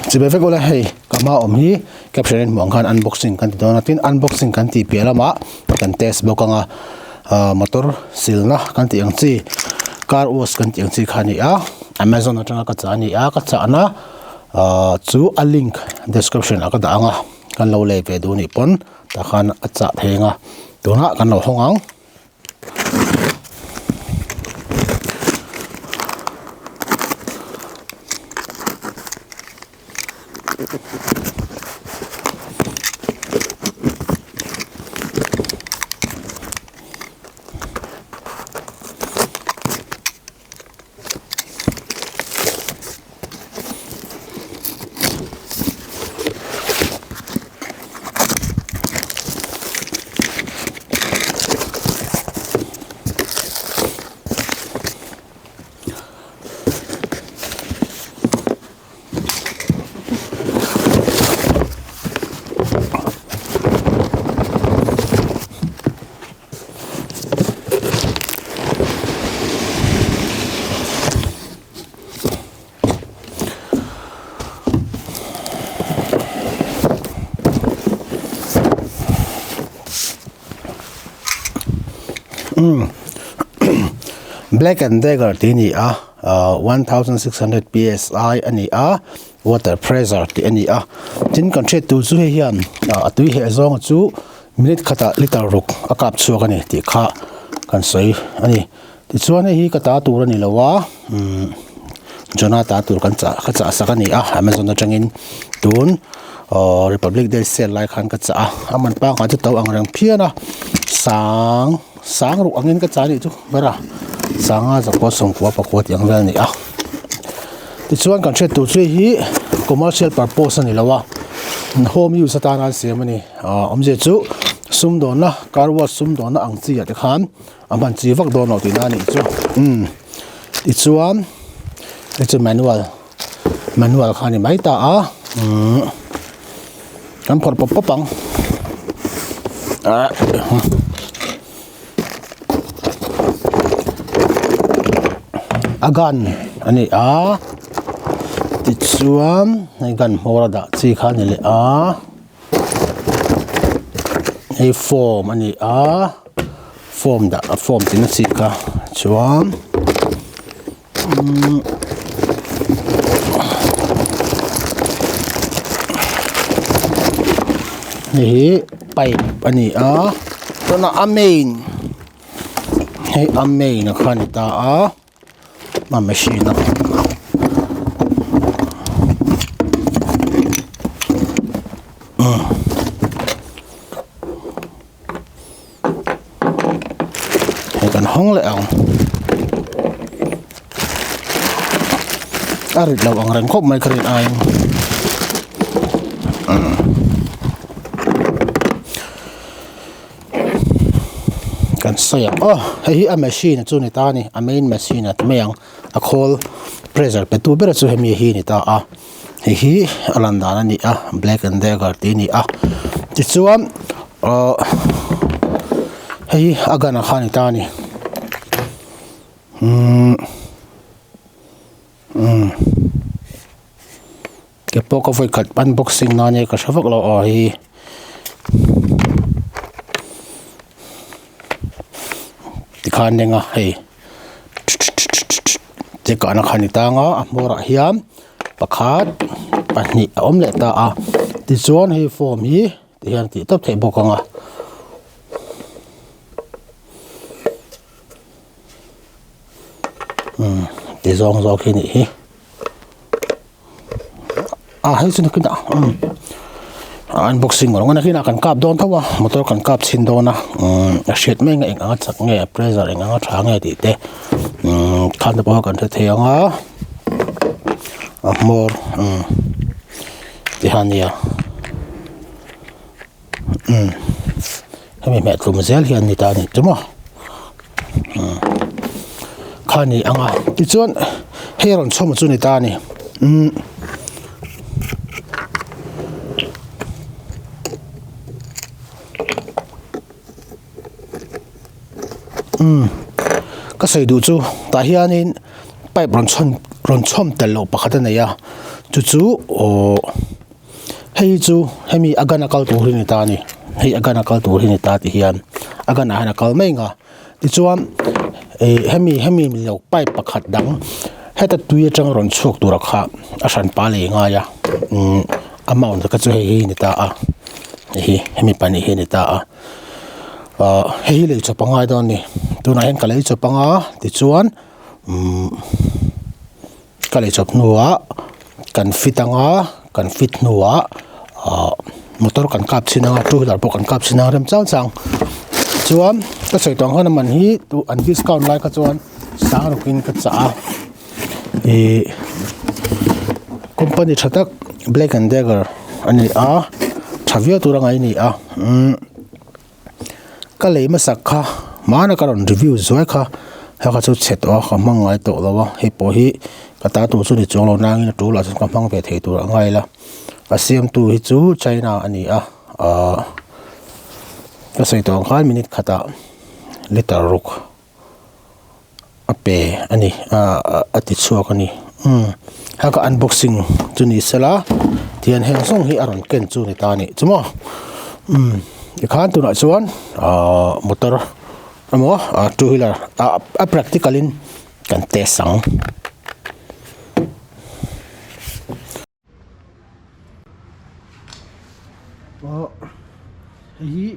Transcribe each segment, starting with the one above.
Chibai vek ula hei ka hma awm hi caption in hmuh ang khan unboxing kan ti dawn a tin unboxing kan tih piah lamah kan test bawk ang a ah motor silna kan tih ang chi car wash kan tih ang chi kha a ni a amazon atanga ka chah a ni a ka chahna ah chu a link description ah ka dah ang a kan lo lei ve duh anih pawn tah khan a chah thei ang a tunah kan lo hawng ang. Black and Decker tih a ni a ah 1600 psi a ni a water pressure tih a ni a tin kan hriat tur chu hei hian a tui heh zawng chu minute khatah liter ruk a kap chhuak a ni tih kha kan sawi a ni. Tichuan hei hi ka ta tur a ni lo a umm Jonah ta tur kan chah ka chah sak a ni a Amazon atangin tun aww Republic Day sale lai khan ka chah a a man pangngai chu to ang reng phian a sang sang ruk angin ka chah a nih chu ber a sanga zakua sawmkua pakua tih ang vel a ni a tichuan kan hriat tur chu hei hi commercial purpose a ni lo a home use atana an siam a ni ahh awmzia chu sumdawnna car wash sumdawnna ang chi ah te khan. A hman chi vak dawn lo tihna a nih chu umm tichuan hei chu manual manual kha a ni mai ta a umm kan phawrh pawp pawp ang ah a gun a ni a tichuan hei gun hmawr a dah chi kha a ni leh a. Hei form a ni a form dah form tihna chi kha chuan umm hei hi pipe a ni a chuan a main hei a main a kha a ni ta a. a machine a hei kan hawng leh ang a rit lo ang reng khawp mai ka rin aiin Kan sawi ang aw hei hi a machine chu a ni ta a ni a main machine a ti mai ang a khawl pressure pe tu ber chu hemi hi a ni ta a hei hi a lan dan a ni a black and decker tih a ni a tichuan ahh hei hi a gun ang kha a ni ta a ni umm umm. Ke pawh ka vawi khat unboxing nan e ka hre vak lo aw hei tikhan eng a hei te kahna kha a ni tang a a hmawrah hian pakhat pahnih a awm leh ta a tichuan hei form hi tihian a tih tawp theih bawk ang a. Umm ti zawng zawk hi a nih hi. A hei chu nakinah umm unboxing rawng a nakinah kan kap dawn tho a motor kan kap chhin dawn a umm a hriat mai ang a eng anga chak nge a pressure eng anga tha nge tih te umm khan te pawh kan hre thei ang a a hmawr umm tihian a nia umm hemi hmeh tlum zel hian a ni ta a ni chu maw umm kha a ni ang a tichuan hei rawn chhawm chu a ni ta a ni umm. Umm ka sawi duh chu tah hianin pipe rawn chhawn rawn chhawm tel loh pakhat a nei a chu chu aww hei chu hemi a gun a kal tur hi a ni ta a ni hei a gun a kal tur hi a ni ta tih hian a gun ah hian a kal mai ang a tichuan ih hemi hemi ni lo pipe pakhat dang heta tui atanga rawn chhuak tura kha a hran pa lei ngai a umm amount kha chu hei hi a ni ta a hei hi hemi pahnih hi a ni ta a ahh hei hi lei chawp a ngai dawn a ni tunah hian ka lei chawp anga tichuan umm ka lei chawp hnuah kan fit anga kan fit hnuah ahh motor kan kap chhin anga two wheeler pawh kan kap chhin anga rem chang chang chuan ka sawi tawh ang khan a man hi an discount lai kha chuan sang rawkin ka chah a ihh company tha tak black and decker a ni a tha viau tur a ngai a ni a umm. Ka lei hmasak kha hmana ka rawn review zuai kha hei kha chu chhe tawh a ka hmang ngai tawh lo a hei pawh hi ka ta tur chu ni chuang lo nangin a tul ah chuan ka hmang ve thei tur a ngai la a siamtu hi chu China a ni a ahh ka sawi tawh ang khan minute khatah liter ruk. a pe a ni ah a ti chhuak a ni umm haka unboxing chu ni sela tihian heng zawng hi a rawn ken chu ni ta a nih chu maw umm tikhan tunah chuan ahh motor emaw ah two wheeler ah a practical in kan test ang. Aw hei hi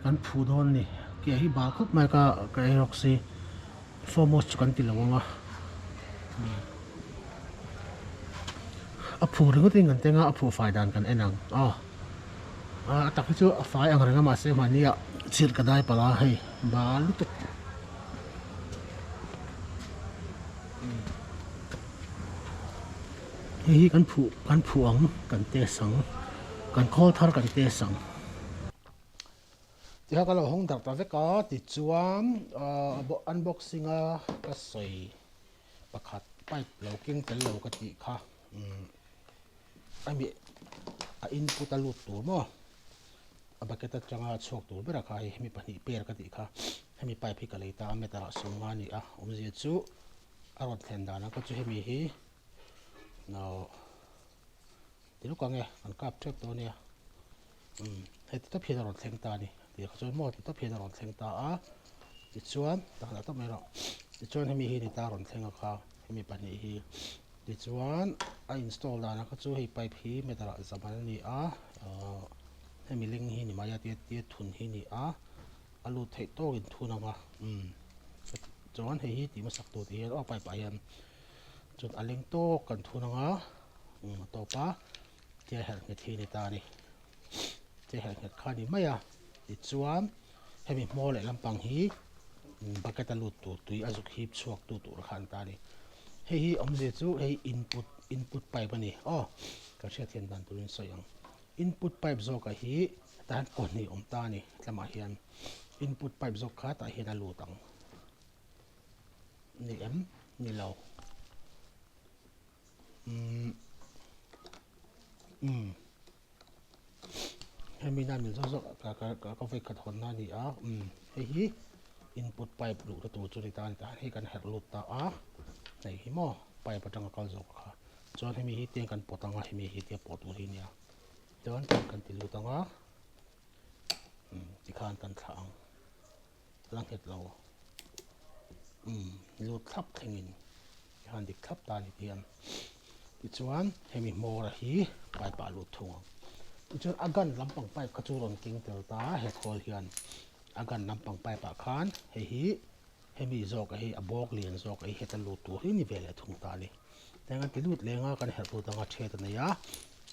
kan phu dawn a ni ke hi bal khawp mai ka ka ei rawk si foremost chu kan ti lo ang a a phu ringawt in kan teng a a phuh fai dan kan en ang aw a tak hi chu a fai ang reng a mahse mahni ah chirh ka dai palh a hei bal lutuk. Hei hi kan phuh kan phuh ang kan test ang kan khawl thar kan test ang. Tikha ka lo hawng darh ta vek a tichuan ahh unboxing a ka sawi pakhat pipe lo keng tel lo ka tih kha umm a mi a input a lut tur maw a bucket atanga chhuak tur ber a kha hei hemi pahnih pair ka tih kha hemi pipe hi ka lei ta a meter ah sawmnga a ni a awmzia chu. A rawn thlen dan ang kha chu hemi hi aww ti lawk ang e kan kap tep dawn nia umm hei ti tawp hian a rawn thleng ta a ni tih kha chuan maw ti tawp hian a rawn thleng ta a tichuan takah tawp mai rawh tichuan hemi hi ni ta a rawn thleng a kha hemi pahnih hi tichuan a install dan ang kha chu hei pipe hi meter ah zam an ni a aww hemi leng hi ni mai a tia tia thun hi ni a. A lut theih tawkin thun ang a umm chuan hei hi tih hmasak tur tih hian aw pipe ah hian chuan a leng tawk kan thun ang a umm a tawp a tia herh nghet hi a ni ta a ni tia herh nghet kha a ni mai a tichuan hemi hmawr leh lampang hi bucket a lut tur tui a zuk hip chhuak tu tur kha a ni ta a ni hei hi awmzia chu hei input input pipe a ni aw ka hriatthiam dan turin sawi ang. Input pipe zawkah hi tah hian pahnih awm ta a ni tlamah hian input pipe zawk kha tah hian a lut ang ni em ni lo umm umm hemi nan min zawk zawk ka ka ka ka vawi khat hawnna a ni a umm hei hi input pipe luhna tur chu a ni ta a ni tah hian hei kan herh lut ta a hei hi maw pipe atanga kal zawk kha. Chuan hemi hi tiang kan pawt ang a hemi hi tia pawh tur hi nia chuan kan ti lut ang a umm tikhan kan thlah ang la nghet lo umm lut thlap thlengin tikhan dik thlap ta a ni tihian tichuan hemi hmawra hi pipe ah a lut thung ang tichuan a gun lampang pipe kha chu rawn keng tel ta he khawl hian a gun lampang pipe ah khan hei hi. Hemi zawk a hi a bawk lian zawk a hi heta lut tur hi ni ve leh thung ta a ni. Tiang an ti lut leng a kan herh lut anga ṭhiat a nei a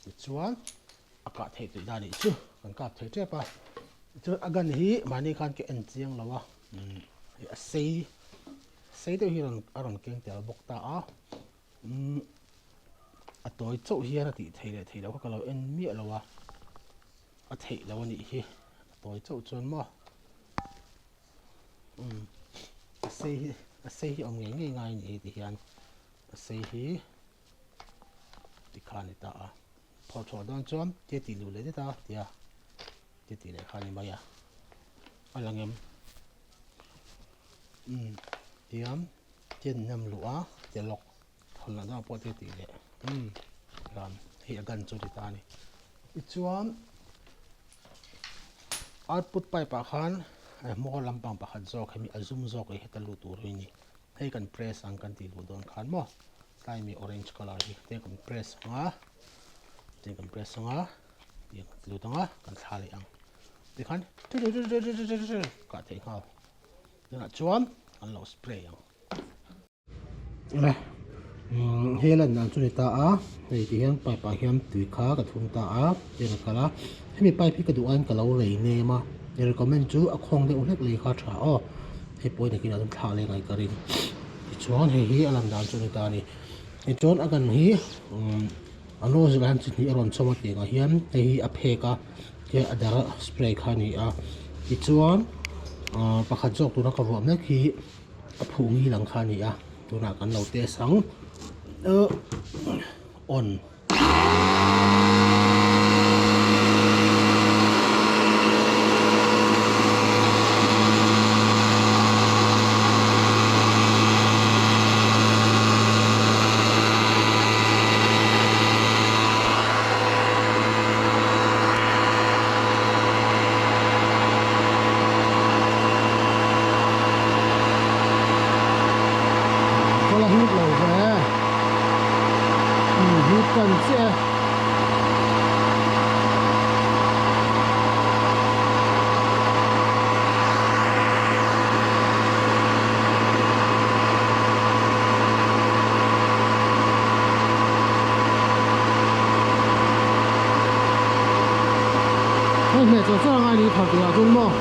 tichuan a kah theih tih dan nih chu kan kap thei ṭep a tichuan a gun hi mahni khan ka en chiang lo a umm hei a sei sei deuh hi a rawn a rawn keng tel bawk ta a umm a tawi chauh hian a tih theih leh theih loh kha ka lo en miah lo a a theih loh a nih hi a tawi chauh chuan maw. Umm a sei hi a sei hi awm ngei ngei ngai a ni hi ti hian a sei hi tikhan a ni ta a phawrh chhuah dawn chuan tia tih luh leh det a tia tia tih leh kha a ni mai a a lang em umm tiam tia nem luh a tia lock. Thawn lah dangah pawh te tih leh umm ran hei a gun chu a ti ta a ni. Tichuan output pipe ah khan hmawr lampang pakhat zawk hemi a zum zawk hi heta lut tur hi a ni. Hei kan press ang kan tih luh dawn khan maw tlai mi orange colour hi te kan press ang a te kan press ang a tiang kan ti lut ang a kan thla leh ang tikhan kah theih nghal tunah chuan an lo spray ang. Le hei lan dan chu ni ta a hei ti hian pipe ah hian tui kha ka thun ta a tian a kal a hemi pipe hi ka duh aiin ka lo lei nem a i recommend chu a khawng deuh hlek lei kha a tha aw hei pawh in nakinah chuan thlah leng ai ka ring tichuan hei hi a lan dan chu a ni ta a ni tichuan a kan hi umm a nozzle ah hian chi hnih a rawn chhawm a tiangah hian hei hi a phek a tichuan a dar spray kha a ni a tichuan ahh pakhat zawk tuna ka vuah mek hi. A phuh ngil ang kha a ni a tunah kan lo test ang uh on. Ka la hit lo ve umm hit tan chiah e. Hei hmeh chawh chawh angai ni phar turah chuan maw.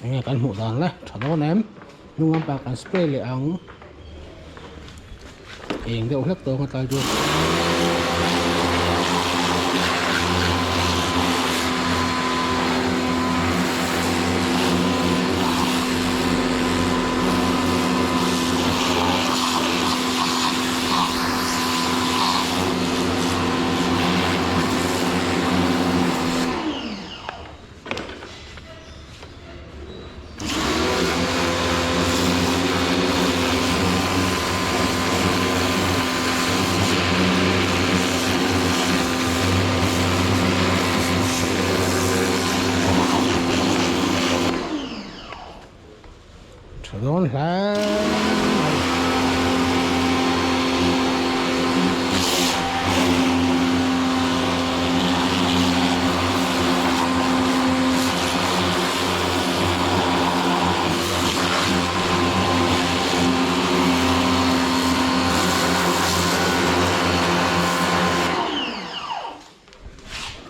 Enge kan hmuh dan le tha dawn em hnung lampang kan spray leh ang eng deuh hlek tawng a tlai chu. Tha dawn hle mai.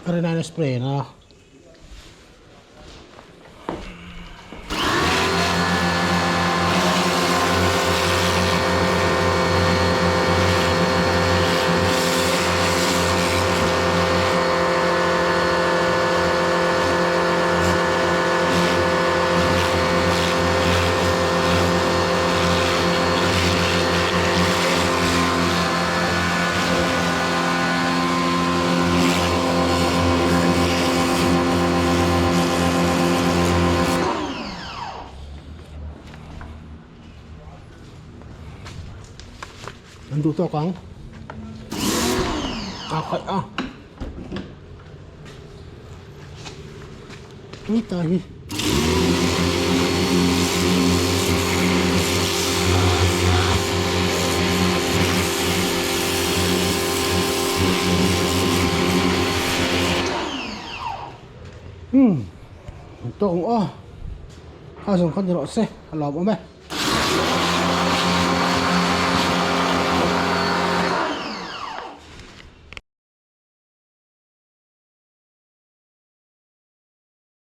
Ka rin aiin a spray na. An duh tawk ang a khaih a tui ta hi. Umm tawk ang aw kha zawng kha ni rawh se a lawm awm e.